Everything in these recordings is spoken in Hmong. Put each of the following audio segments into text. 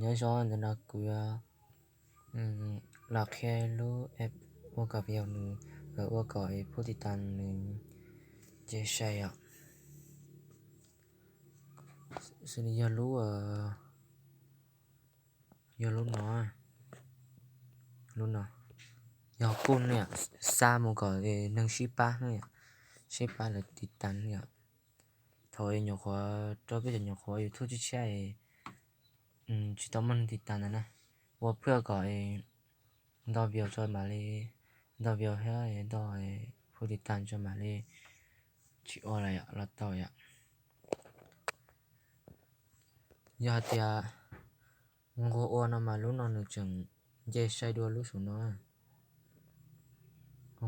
Nyob zoo, ntawm no kuv yuav los qhia lub app ua kom viv nws, ua kom phub tiv tas nws nce sai yom. Xws li yog lub, yog lub no, lub no yog kuj ne yom, xa mus kom neeg sib pab ne yom, sib pab lawv tiv tas ne yom. Thaum nyuam qhuav rau peb cov nyuam qhuav YouTube tshiab tshiab, tsis tau muaj neeg tiv tas ntawd na, ua phwj kom nto view tso mam li, nto view thiab nto phub tiv tas tso mam li tsis ua lawm yom, los tau yom. Yog hais tias nquag ua no mas lub no nws tseem nce sai dua lub saum no,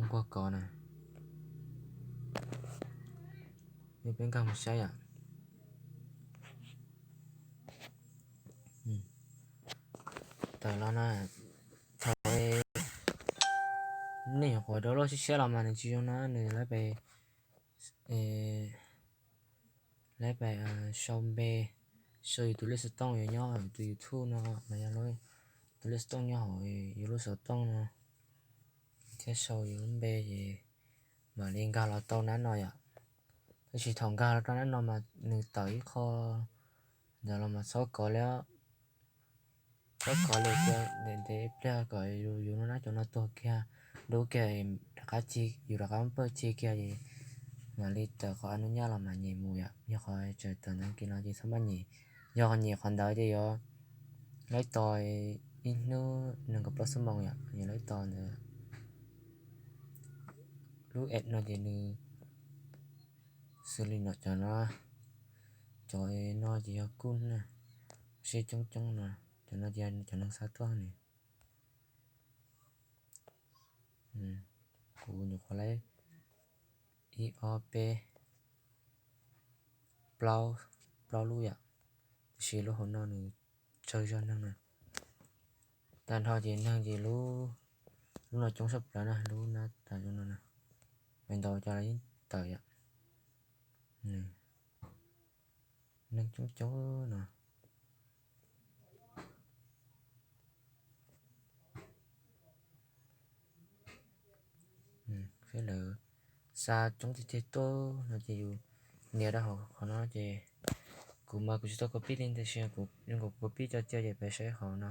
nquag kov na. Peb nkag mus saib yom. Tawm los na, thaum nej nyuam qhuav download siab siab los mas nws tsis zoo na, nws lawv pes, lawv pes sau npe, sau yus tus lej xov tooj uas nyob hauv tus YouTube no, los yog tus lej xov tooj nyob hauv yus lub xov tooj no, thiab sau yus lub npe ces mam li nkag los tau nab no yom. Tab sis thaum nkag los rau nab no mas nws tawm ib qho ntawd los mas txhob kov li, txhob kov li tias ntev ntev ib pliag kom yus lub nab cov no tuag kiag, dub kiag, rov qab cig, yus rov qab pawj cig kiag es mam li tawm qhov a nub nyab los mas nyem mus yom. Yog qhov tseem tawm ntawd kis no ces txhob maj nyem. Yog nyem qhov ntawd ces yuav laib tos ib hnub nees nkaum plaub xuab moos yom, yuav laib tos ntawd. Lub app no ces nws xws li no, cov no, cov no ces yog kuj na, sib coob coob no, cov no ces cov neeg xa tuaj ne. Kuv nyuam qhuav laib ib ob peb plaub lub yom, tiam sis lub hauv no nws tsawg zog neeg na. Tag nrho ces neeg ces lub, lub no coob tshaj plaws na, lub nab tas zoo no na, pes ntau cov los yeej tawm yom. Neeg coob coob no. Thiab lawv xa coob tiag tiag tuaj no ces yus nias rau hauv qhov no ces, kuv mas kuv tsis tau copy link tiam sis kuv, kuv copy cov cia ces peb saib qhov no.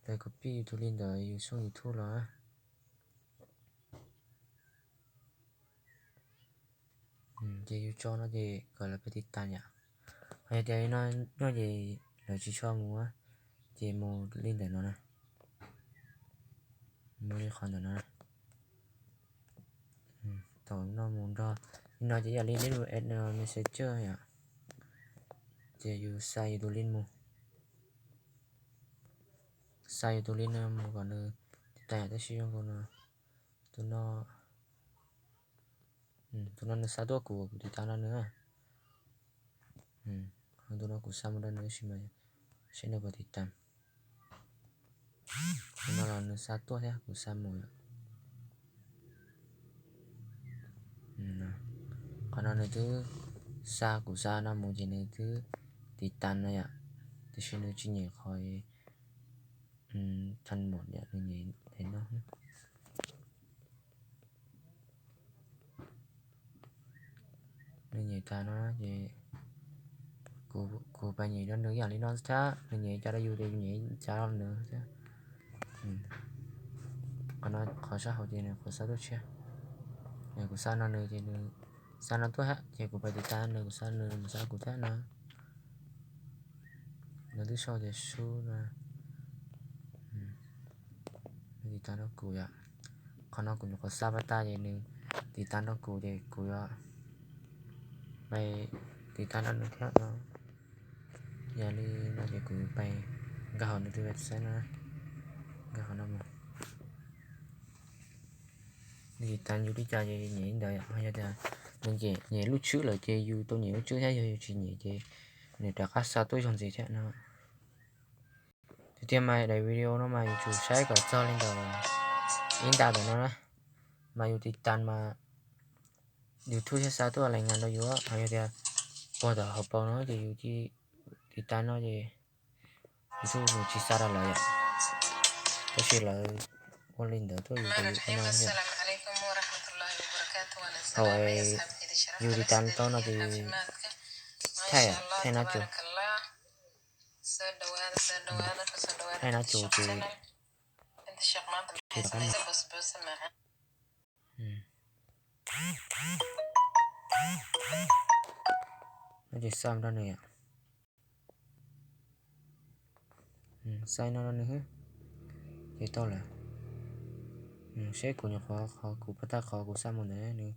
Peb copy yus tus link ntawm yus xoo YouTube los. Ces yus tso no ces kom lawv pab tiv tas yom. Ho yog tias li no ces lawv tsis tso mus, ces mus li ntawm no na, mus li qhov ntawm no. Thaum no mus nrog li no ces yog li lub app no Messenger yom, ces yus xa yus tus link mus, xa yus tus link no mus kom nws tiv tas yom. Tab sis zoo nkaus no, tus no, tus no nws xa tuaj kuv, kuv tiv tas no nws. Ho tus no kuv xa mus rau nws tab sis mas saib nws puas tiv tas. Tus no los nws xa tuaj thiab kuv xa mus yom. Qhov no nws twb xa, kuv xa no mus ces nws twb tiv tas no yom, tiam sis nws tsis nyem qhov than mom yom, nws nyem no. Nws nyem tas no ces kuv pab nyem rau nws ib yam li no thiab, nws nyem cas rau yus ces yus nyem cas rau nws thiab. Qhov no qhov sab hauv ces nws kuv xa tuaj tshiab, kuv xa no nws ces nws xa no tuaj thiab ces kuv pab tiv tas nws, kuv xa nws, nws xa kuv thiab no. Nws twb sau tias sub no, nws tiv tas rau kuv yom. Qhov no kuv nyuam qhuav xa pab tas ces nws tiv tas rau kuv ces kuv yuav pab tiv tas rau nws thiab no. Yog li no ces kuv pab nkag hauv nws tus website no, nkag hauv no mus. Nws tiv tas yus li cas ces nyem li ntawd yom. Ho yog tias nws nyem lub tswb lawm ces yus tau nyem lub tswb thiab, yog yus tsis nyem ces nws rov qab xa tuaj zoo ntxiv thiab no. Tiag tiag mas daim video no mas yuav tsum saib kom txog li ntawm ib nta ntawm no na, mas yus tiv tas mas YouTube thiaj xa tuaj lais ngas rau yus. Ho yog tias puag tom hauv paus no ces yus cia li tiv tas no ces YouTube nws tsis xa rau lawv yom. Tab sis lawv ua li ntawd tuaj yus no. Thaum yus tiv tas tau no ces thaij, thaij no tsus, thaij no tsus ces tsis rov qab mus. No ces xa rau nws yom. Xa no rau nws, ces tau lawm. Seb kuv nyuam qhuav, qhov kuv pab tag qhov kuv xa mus ntawd nws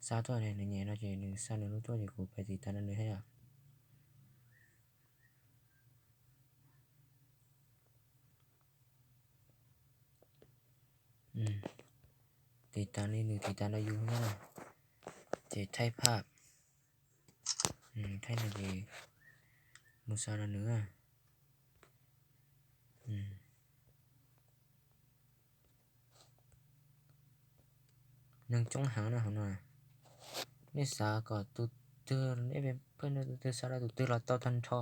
xa tuaj, nws nyem no ces nws xa nws lub tuaj ces kuv pais tiv tas rau nws thiab yom. Tiv tas li nws tiv tas rau yus na, ces thaij phaj, thaij no ces mus xa rau nws. Neeg coob heev na hauv no. Nej xav kom tus twg, nej pheej tus twg xa rau tus twg los tau tag nrho.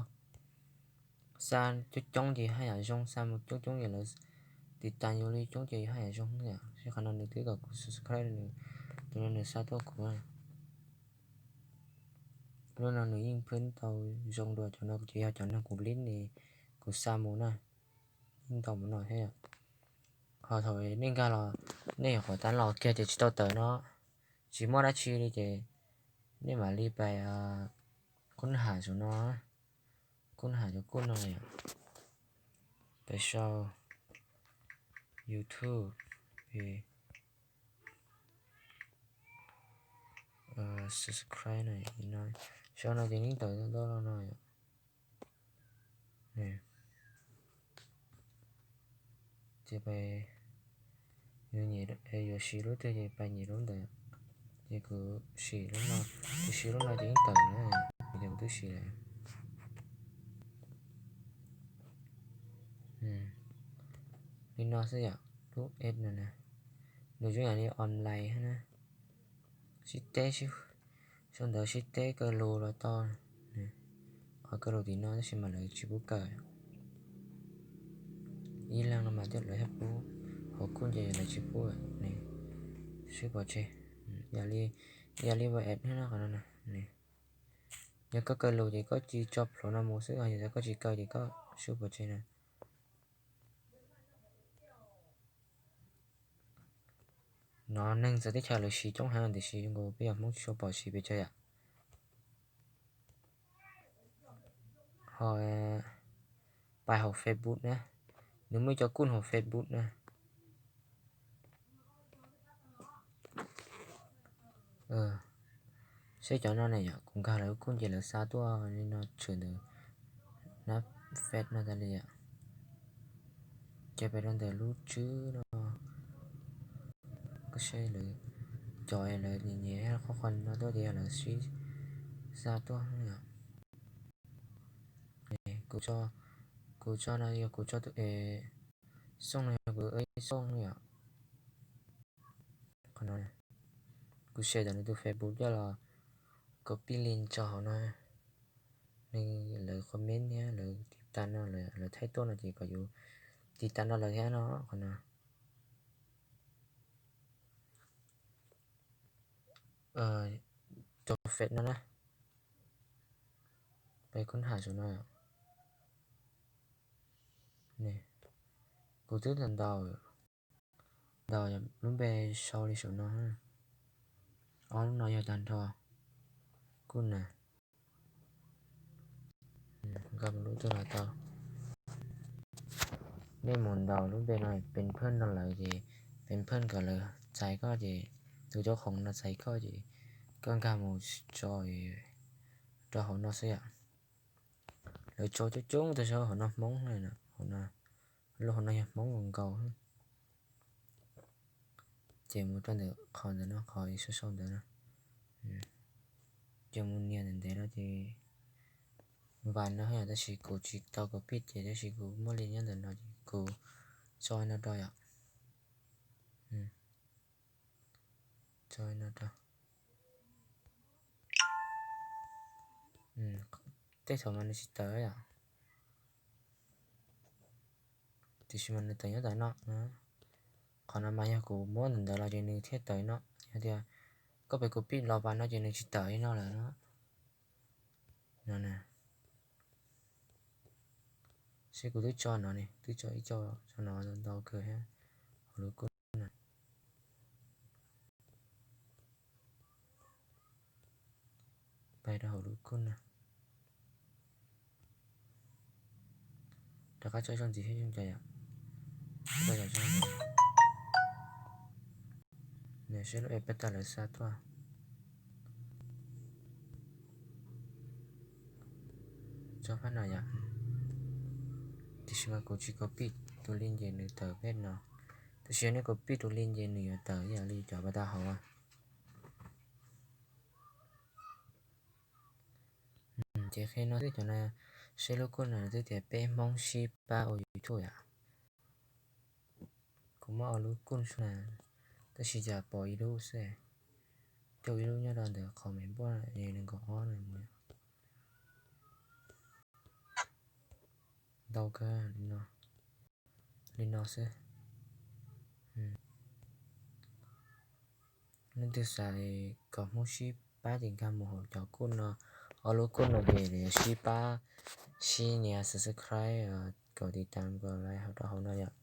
Xa coob coob ces haj yam zoo, xa mus coob coob ces lawv tiv tas yus li coob ces haj yam zoo yom. Seb qhov no nws twb kom kuv subscribe, tus no nws xa tuaj kuv. Lub no nws yeej pheej tau zoo dua, cov no ces yog cov neeg kuv lib ne, kuv xa mus na, yeej tau mus no thiab yom. Ho thaum nej nkag los, nej nyuam qhuav tab los kiag ces tsis tau tawm no, tsis muaj dab tsi li ces nej mam li pais kub ham saum no, kub ham cov kuj no yom. Pais sau YouTube, subscribe no, sau no ces yeej tawm ntau los no yom. Ces pais, yuav siv lub twg ces pais nyem lub ntawd. Ces kuv siv lub no, kuv siv lub no ces yeej tawm na, ces kuv twb siv lawm. Li no xwb yom, lub app no na, nws zoo yam li online na, sib teb, sau ntawv sib teb kaw lus los tau. Qhov kaw lus tim no tab sis mas lawv tsis pub kaw. Ib leeg no mas thiaj lawv thiaj pub, hauv kuj ces lawv tsis pub ne, swb pov tseg. Yam li WhatsApp thiab no qhov no ne, yog koj kaw lus ces koj cia tso plhuav no mus xwb, yog koj tsis kaw ces koj swb pov tseg na. No neeg txawv teb chaws lawv siv coob heev tiam sis nkaus peb yog Hmoob tsis tshua pom siv pes tsawg yom. Ho pais hauv Facebook na, nws muaj ib co kuj hauv Facebook na. Seb cov no ne yom, kuv nkag lawv kuj ces lawv xa tuaj li no tshwm ntawm nab fed no tas li yom. Ces pais rau ntawm lub tswb no, koj saib lawv, cov lawv nyiam nyiam qhov qhov no tuaj ces yog lawv sib xa tuaj yom. Kuv tso no yog kuv tso tus, xooj no yog kuv xooj yom. Qhov no kuv share ntawm nws tus Facebook coj los copy link tso hauv no. Neeg lawv comment thiab lawv tiv tas no, lawv thaij tuaj no ces kom yus tiv tas no lawv thiab no qhov no. Cov fed no na, peb kub ham saum no. Kuv twb ntaus, ntaus lub npe sau li saum no. Ob lub no yog tag nrho. Kuj na, nkag mus lub twg los tau. Nej mus ntaus lub npe no pes phaj rau lawv ces, pes phaj kom lawv txais koj ces, tus cov khoom no txais koj ces koj nkag mus tso rau hauv no xwb yom. Lawv tso coob coob tas zog hauv no Hmoob, hauv no, lub hauv no yog Hmoob nkaus. Ces mus rau ntawm qhov ntawm no, qhov sau sau ntawd na, ces mus nias ntawm ntev no ces npam no yom, tab sis kuv tsis tau copy ces tab sis kuv muaj li nyob ntawm no ces kuv tso no rau yom. Tso no rau. Tej thaum mas nws tsis tawm yom, tiam sis mas nws tawm nyob ntawm no. Qhov no mas yog kuv muab ntawm ntawd los ces nws thiaj tawm no. Yog tias koj pem copy los pas no ces nws tsis tawm li no lawm no. No na, seb kuv twb tso no ne, twb tso ib co, tso no ntau kawg thiab. Hauv lub kuj na, pais rau hauv lub kuj na. Rov qab tso ib zaug ntxiv thiab zoo cas yom. Nws seb lub ep pab tas lawv xa tuaj. Tso phab no yom. Tiam sis mas kuv tsis copy tus link ces nws tawm peb no. Tab sis yog nej copy tus link ces nws yuav tawm ib yam li cov pas tas hauv. Ces qhia no xwb cov no, seb lub kuj no twb tias peb Hmoob sib pab ua YouTube yom. Kuv muab ua lub kuj xwb na, tab sis cas pom ib lub xwb, coj ib lub nyob rau ntawm qhov me npoj nees nkaum ob no mus. Ntau kawg li no, li no xwb. Leej twg xav kom Hmoob sib pab ces nkag mus hauv cov kuj no, ob lub kuj no ces sib pab, sib nias subscribe, kaum tiv tam nkaus li hauv rau hauv no yom.